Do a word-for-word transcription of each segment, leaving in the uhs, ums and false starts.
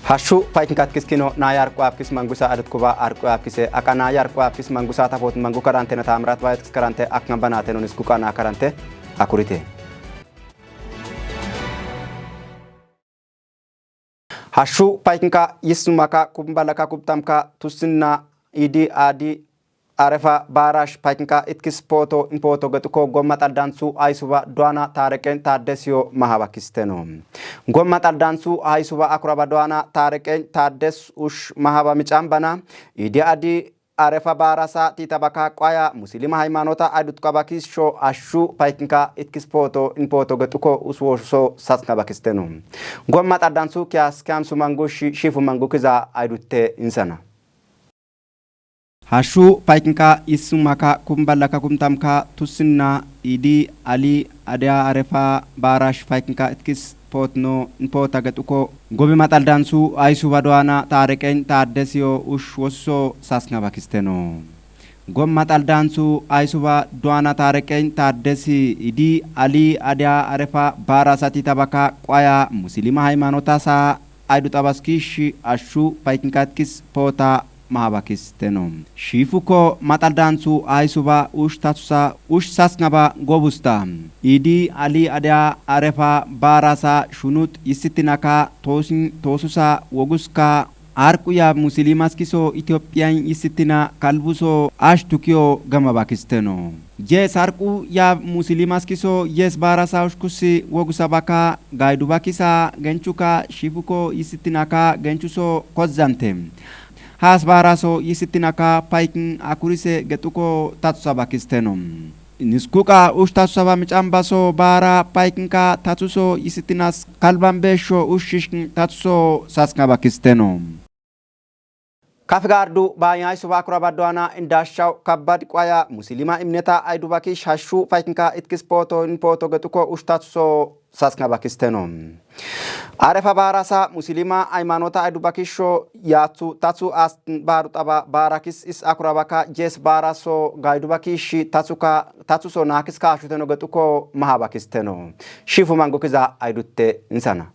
Hashshu paykinka itkis kino naya arqu apkis mangusa adut kuba arqu apkise aka naya arqu apkis mangusa tafot mangu karante na tamrat bayet kis karante akkan banate non isku kana karante akurite. Hashshu paykinka yisumaka kumbalaka kubtamka tusinna idi adi arefa barash paykinka itkis poto in poto getuko gomma xaldansu aysuba duana tareqen taddesiyo mahabakisteno. Gomma xaldansu aysuba akuraba duana tareqen taddes ush mahaba mican bana idi adi arefa barasa titabaka qwaya musilima haymanota aydut qabakis sho ashshu paykinka itkis poto in poto getuko uswoshuso sasna bakisteno. Gomma xaldansu kiyas kiyamsu mangu shi- shifu mangu kiza aydutte insana. Hashshu paykinka yissumaka kumbalaka kumtamka tusinna idi ali adeya arefa barash paykinka itkis potno in pota getuko gobi maxaldansu aysuba duana tareqen taddesiyo ush wosso sasna bakisteno. Gomma xaldansu aysuba duana tareqen taddesi idi ali adeya arefa barasa titabaka qwaya musilima haymanotasa aydu xabaskishi ashshu paykinka itkis pota mahabakisteno. Shifuko maxaldansu aysuba ush tasusa ush sasnaba gobusta idi ali adeya arefa barasa shunut yisitinaka tosin tosusa woguska arqu ya musilimaskiso itiopiyan yisitina kalbuso ash tukiyo gama bakisteno. Yes arqu ya musilimaskiso yes barasa ushkusi wogusa baka gaydu bakisa genchuka shifuko yisitinaka genchuso kozzante. Has baraso yisitinaka paykin akurise getuko tatsusa bakisteno. Niskuqa ush tatsusaba mican baso bara paykinka tatsuso yisitinas kalban besho ush shishkin tatsuso sasna bakisteno. Kafi gardu bayan aysuba akuraba duana indashaw kabad qwaya musilima imneta aydu bakish hashshu paykinka itkis poto in poto getuko ush tatsuso sasna bakisteno. Arefa barasa musilima aymanota aydu bakisho yatsu tatsu ast baru taba barakis is akurabaka yes baraso gaydu bakishi tatsuka tatsuso nakis kashuteno getuko mahabakisteno. Shifu mangu kiza aydutte insana.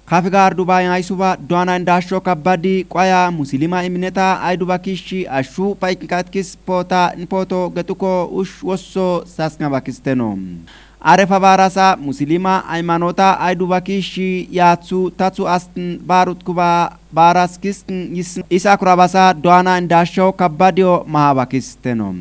Kafi gardu bayan aysuba duana indasho kabadi qwaya musilima imneta aydu bakishi ashshu paykinka itkis pota in poto getuko ush wosso sasna bakisteno. Arefa barasa musilima aymanota aydu bakishi yatsu tatsu astin barut kuba baras kiskin yis- isa kurabasa duana indasho kabadiyo mahabakisteno.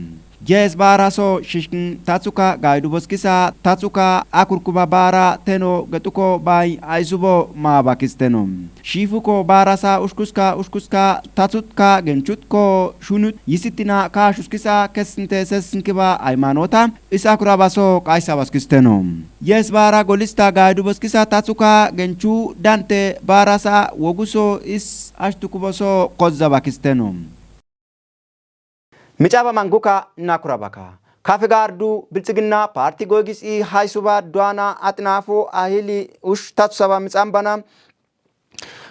Yes baraso shishkin tatsuka gaydu boskisa tatsuka akurkuba bara teno getuko bay aysubo mahabakisteno. Shifuko barasa ushkuska ushkuska tatsutka genchutko shunut yisitina kashuskisa kesinte sesinkiba aymanota is akurabaso qaysa baskisteno. Yes bara golista gaydu boskisa tatsuka genchu dante barasa woguso is ashtukuboso kozza bakisteno. Micaba manguka nakurabaka. Kafi gardu biltsigina parti goygis i haysuba duana atnafu ahili ush tatsusaba mitsan bana.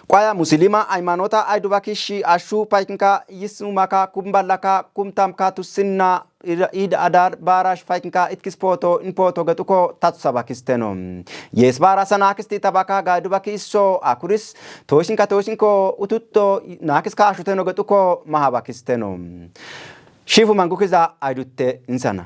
Qwaya musilima aymanota aydu bakishi ashshu paykinka yisumaka kumbalaka kumtamka tusinna id adar barash paykinka itkis poto in poto getuko tatsusa bakisteno. Yes barasa nakis titabaka gaydu bakiso akuris tosinka tosinko ututto nakis kashuteno getuko mahabakisteno. Shifu mangu kiza aydutte insana.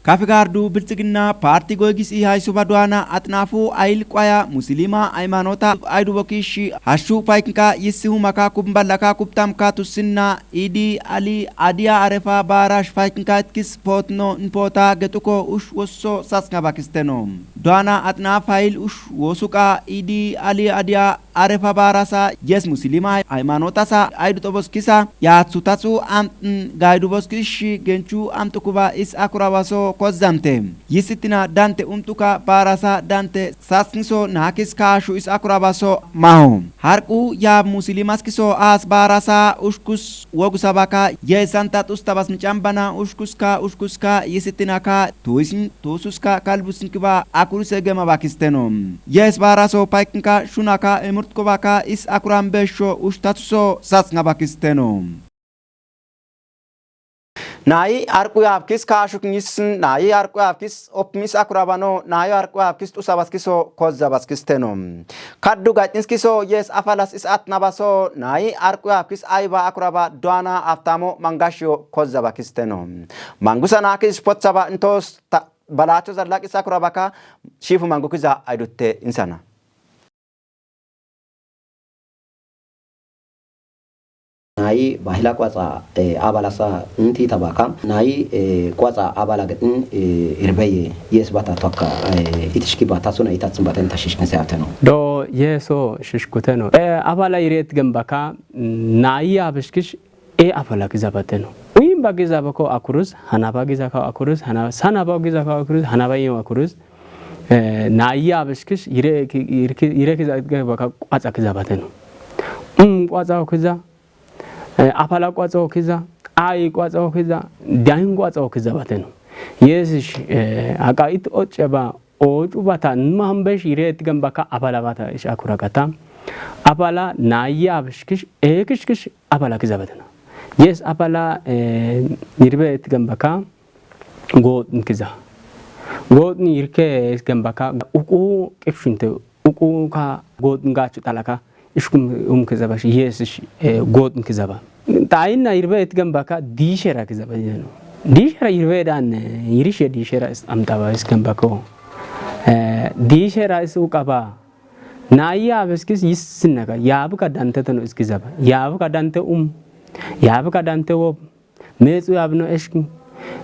Kafi gardu biltsigina parti goygis i haysuba duana atnafu ayil qwaya musilima aymanota aydu bokishi hashshu paykinka yissihumaka kumbalaka kubtamka tusinna idi ali adiya arefa barash paykinka itkis potno in pota getuko ush wosso sasna bakisteno. Duana atnaf ayil ush wosuqa idi ali adiya arefa barasa yes musilima aymanotasa aydu toboskisa yatsu tatsu amtn gaydu boskishi genchu amtukuba is akurabaso kozzante. Yisitina dante umtuka barasa dante sasniso nakis kashu is akurabaso maho. Harqu ya musilimaskiso as barasa ushkus wogusabaka ye santa tustabas micambana ushkuska ushkuska yisitinaka tuisin tususka kalbusinkiba akuruse gema bakisteno. Yes baraso paykinka shunaka emurtkobaka is akuran besho ushtatsuso sasna bakisteno. Nayi arqu yabkis kaashu kinyisn, nayi arqu yabkis opmis akurabano, nayi arqu yabkis tusabaskiso kozzabaskisteno. Kaddu gacinskiso yes afalas is atnabaso, nayi arqu yabkis ayba akuraba duana aftamo mangashyo kozzabakisteno. Mangusa nakis potsaba intos ta balacho zallaqis akurabaka shifu mangukiza aydutte insana. Nayi bahila qwaxa abalasa inti tabaka nayi qwaxa abala gidin irbeye yes bata tokka itishki bata suna itatsin bata inta shishkin sayateno. Do yeso shishkuteno. Abala iret gambaka nayi abishkish e abala gizabateno. Uyin bagiza bako akuruz, hanaba giza ka akuruz, hanaba sanaba giza ka akuruz, hanaba yin akuruz. Nayi abishkish yire ki- yire ki- yire kiza baka qwaxa kiza bateno. Um qwaxa kiza, afala qwaxa kiza, ayi qwaxa kiza, dayin qwaxa kiza bateno. Yesish aka it oche ba ochu bata nma hambesh yire et gambaka afala bata ish akura kata. Afala nayi abishkish ekishkish afala kiza bateno. Yes afala yirbe et gambaka Gootn kiza. Gootn yirke gambaka uku qifshinte uku ka gootn gachu talaka ishkum um kiza bash yes gootn kiza ba. Tayinna yirbe et gambaka dishera kiza ba yeno. Dishera yirbe dan yirishe dishera is amtaba is gambako. Dishera is uqaba. Nayi abeskis yissinaka yabka dante tano iskiza ba. Yabka dante um. Yabka dante wob. Metsu yabno eshki.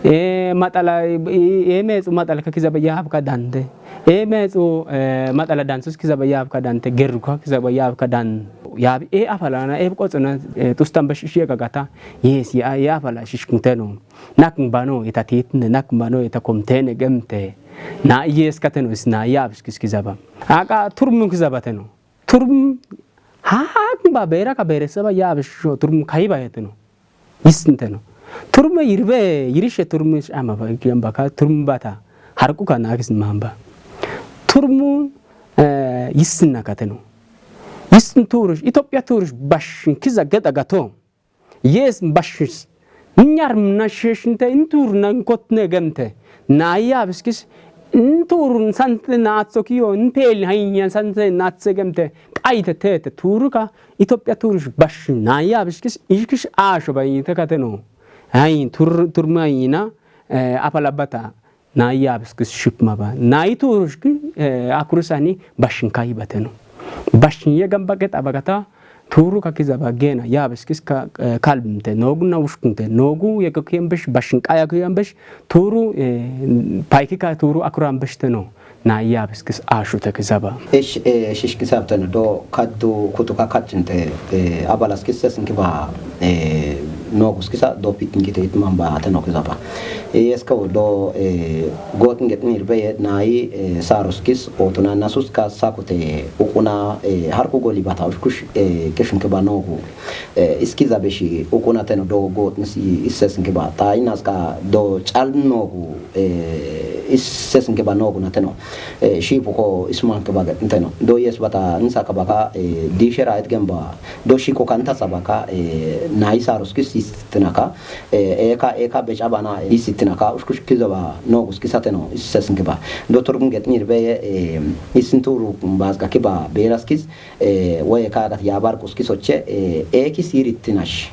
E matala e metsu matala ka kizaba yabka dante. E metsu matala dansus kizaba yabka dante. Gerruka kizaba yabka dan. Yab e afalana e qotsona tustan bash shiya gagata. Yes ya ya afala shishkuteno. Nak bano ita titne nak bano ita komtene gemte. Na yes kateno is na yabskis kizaba. Aka turmun kizaba teno. Turm hak ba bera ka bere saba ya be sho turm kai ba yeteno. Yisnteno. Turm yirbe yirishe turm ama ba yamba ka turm bata. Harku ka na gis mamba. Turm yisna kateno. Yisn turush Ethiopia turush bash kiza geta gato. Yes bashis. Nyar na sheshinte intur na nkotne gemte. Na yabiskis intur sante na atsokiyo npel haynya sante na atse gemte. Qayte tete turuka Ethiopia turush bash na yabiskis ikish asho bayite kateno. Ay tur turmayina apalabata. Na yabiskis shipma ba. Na iturushki akurusani bashin kayi bateno. Bashin yegan baget abagata turu kakiza bagena yabiskis ka kalbimte nogu na ushkunte nogu yekakiyambish bashin kayakiyambish turu paykika turu akurambishteno. Na yabiskis ashute kizaba. Ish ish ish kisabteno do kaddu kutuka kattinte abalaskis sesinkiba. Noguskisa do pitingite itmamba teno kizaba. Eyeska do gotin getmir beye nayi saruskis otuna nasuska sakute ukuna harku goli bata ushkush kishunkiba nogu. Iskiza beshi ukuna teno do gotin si issesinkiba ta inaska do chal nogu. Issesinkiba nogu na teno. Shipu ko ismankiba getnteno do yes bata nsakabaka dishera itgemba. Do shiko kanta sabaka nayi saruskis istinaka. Eka eka becabana isittinaka ushkush kizaba nogus kisateno issesinkiba. Do turgun getmir beye isinturu bazga kiba beraskis. Waye kagat yabar kuskisoche ekis irittinash.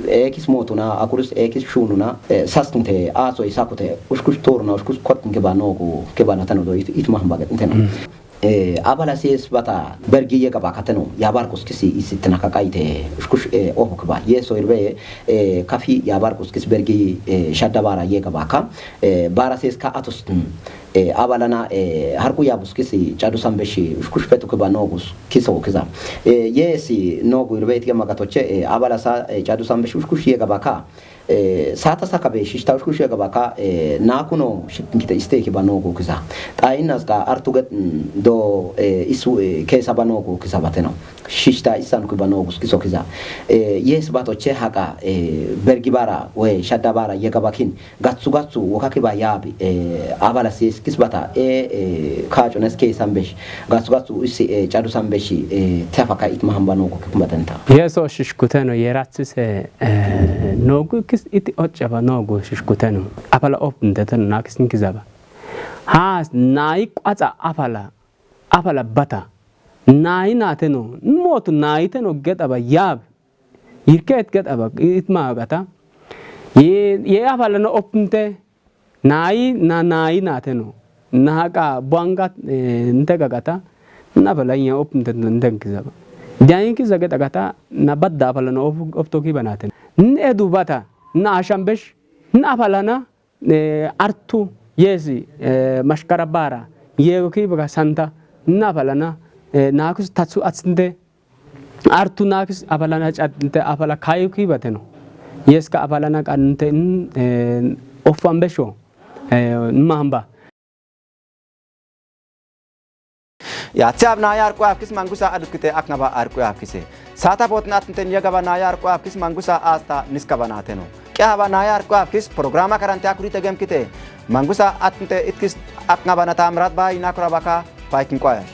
Ekis motuna akurus ekis shununa sastinte aso isakute ushkush turuna ushkush kotnkiba nogu kiba natano do itmahmbaget ntena. Abala siyes bata bergi yegaba kateno yabar kuskisi isitna kakayte ushkush oho kiba yeso irbe kafi yabar kuskis bergi shadda bara yegaba ka bara siyes ka atostin. Abalana harku yabuskisi cadu sambeshi ushkush petu kiba nogus kiso kiza. Yesi nogu irbe itge magatoche abala sa cadu sambeshi ushkush yegaba ka. Sata sakabe shishta ushku shega baka nakuno shipnkite isteki banogo kiza. Ta inazga artuget do isu kesa banogo kiza bateno. Shishta isan ku banogo kiso kiza. Yes bato che haka bergi bara we shadda bara yega bakin gatsu gatsu wakaki ba yabi. Abala sis kisbata e kacho nes ke sambesh gatsu gatsu isi chadu sambeshi tafaka itmaham banogo kikmatenta. Yeso shishkuteno yeratsise Nogu ikis iti occaba nogu shishkutenu. Afala opntetenu nakis nkizaba. Has nayi qatsa afala, afala bata. Nayi natenu, motu nayi tenu gedaba yab. Yirket gedaba itma gata. Ye, ye afala no opnte. Nayi na nayi natenu. Na ka buanga, eh, nte gagata. Na afala ye opnte nte nkizaba. Jayin kiza gedagata, na badda afala no op, optoki banatenu. N edu bata, na ashambesh, na afala na, eh, artu, yesi, eh, mashkara bara, yego ki baga santa, na afala na, eh, nakus tatsu atsnde, artu nakis afala na chat nte afala kayu ki batenu. Yes ka afala na kan nte, eh, ofan besho, eh, mahamba. Ya, tsi ab naya arqu abkis mangusa adukite aknaba arqu abkise. Sata botna atnten yagaba naya arqu abkis mangusa asta niskaba natenu. Kya haba naya arqu abkis programa karante akurite gemkite. Mangusa atnte itkis aknaba nata amrat ba inakura baka paikin kwaya.